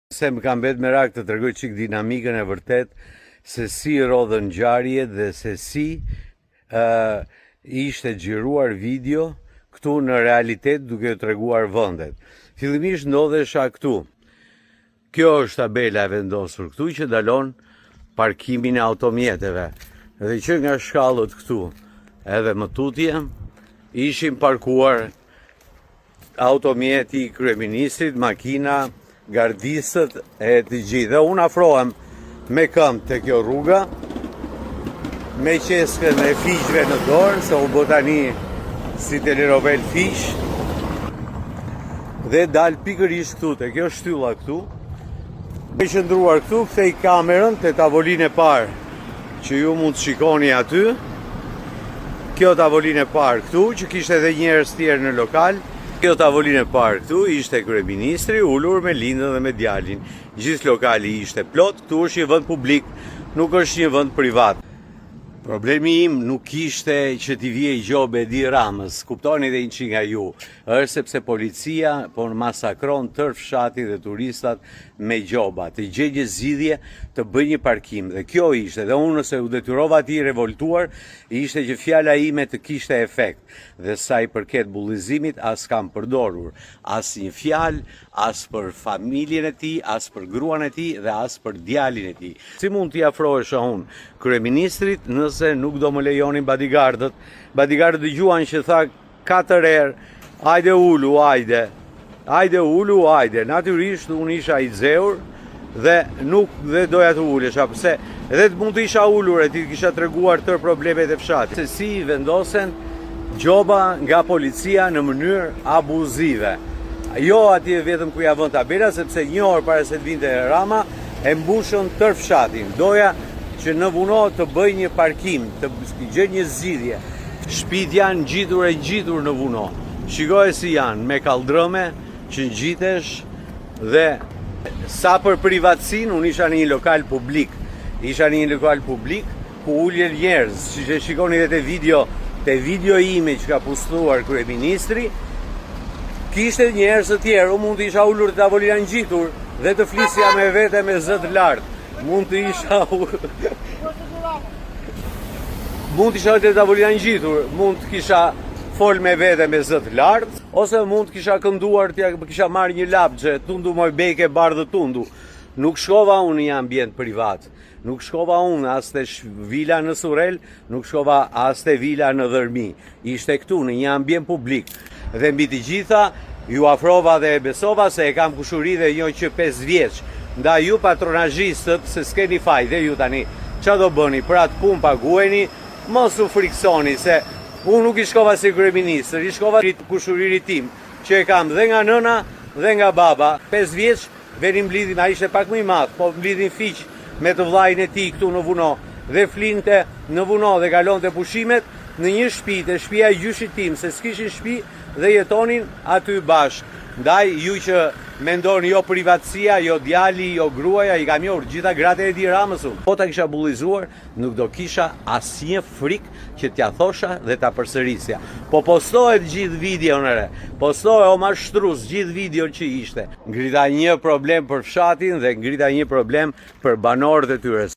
Se më ka mbet merak të tregoj çik dinamikën e vërtet se si rrodhën ngjarjet dhe se si ë ishte xhiruar video këtu në realitet duke ju treguar vendet. Fillimisht ndodhesha këtu. Kjo është tabela e vendosur këtu që ndalon parkimin e automjeteve. Dhe që nga shkallët këtu edhe më tutje ishin parkuar automjeti i kryeministrit, makina, gardistët e të gjithë. Dhe unë afrohem me këmbë te kjo rruga, me qeskën e fiqve në dorë, se u bë tani si telenovel fiq, dhe dal pikërisht këtu, te kjo shtylla këtu, me qëndruar këtu, kthej kamerën te tavolina e parë, që ju mund të shikoni aty. Kjo tavolinë e parë këtu, që kishte edhe njerëz tjerë në lokal. Kjo tavolinë e parë këtu ishte kryeministri ulur me Lindën dhe me djalin. Gjithë lokali ishte plot, këtu është një vend publik, nuk është një vend privat. Problemi im nuk ishte që t'i vihej gjobë Edi Ramës, kuptoni dhe një çik nga ju, është sepse policia po masakron tërë fshatin dhe turistat me gjoba, të gjejë një zgjidhje, të bëjë një parkim dhe kjo ishte dhe unë nëse u detyrova atij i revoltuar, ishte që fjala ime të kishte efekt dhe sa i përket bullizimit as kam përdorur asnjë fjalë as për familjen e tij, as për gruan e tij dhe as për djalin e tij. Si mund t'i afrohesha unë kryeministrit nëse nuk do më lejonin bodyguardët? Bodyguardët dëgjuan që tha katër herë, hajde ulu, hajde. Hajde ulu, hajde. Natyrisht unë isha i nxehur dhe nuk dhe doja të ulesha, pse edhe të mund të isha ulur e t'i kisha treguar tërë problemet e fshatit. Se si vendosen gjoba nga policia në mënyrë abuzive. Jo atje vetëm ku ja vënë tabela, sepse një orë para se të vinte Rama, e mbushën tërë fshatin. Doja që në Vuno të bëj një parkim, të gjej një zgjidhje. Shpitë janë ngjitur e ngjitur në Vuno. Shikoje si janë, me kalldrëme që ngjitesh dhe sa për privatësinë, unë isha në një lokal publik. Isha në një lokal publik ku ulen njerëz, siç e shikoni dhe te video, te video ime që ka postuar kryeministri, kishte njerëz të tjerë, unë mund të isha ulur te tavolina ngjitur dhe të flisja me vete me zë të lartë. Mund të isha Mund të isha te tavolina ngjitur, mund të kisha fol me vete me zë të lartë, ose mund të kisha kënduar, të kisha marrë një lapxhe, tundu moj bejke bardhë tundu. Nuk shkova unë në një ambient privat. Nuk shkova unë as te vila në Surrel, nuk shkova as te vila në Dhërmi. Ishte këtu në një ambient publik. Dhe mbi të gjitha, ju afrova dhe e besova se e kam kushuri dhe njoh që 5 vjeç. Ndaj ju patronazhistët se s'keni faj dhe ju tani ça do bëni për atë punë paguheni, mos u frikësoni se unë nuk i shkova si kryeministër, i shkova kushuririt tim, që e kam dhe nga nëna dhe nga baba, 5 vjeç Venim mblidhim, ai ishte pak më i madh, po mblidhim fiq me të vllain e tij këtu në Vuno dhe flinte në Vuno dhe kalonte pushimet në një shtëpi, te shtëpia e gjyshit tim, se s'kishin shtëpi dhe jetonin aty bashkë. Ndaj ju që mendoni jo privatësia, jo djali, jo gruaja, i kam njohur të gjitha gratë e Edi Ramës unë. Po ta kisha bullizuar, Nuk do kisha asnjë frikë që t'ja thosha dhe ta përsërisja. Po postohet gjithë videon e re. Postohet o mashtrus gjithë videon që ishte. Ngrita një problem për fshatin dhe ngrita një problem për banorët e tyre.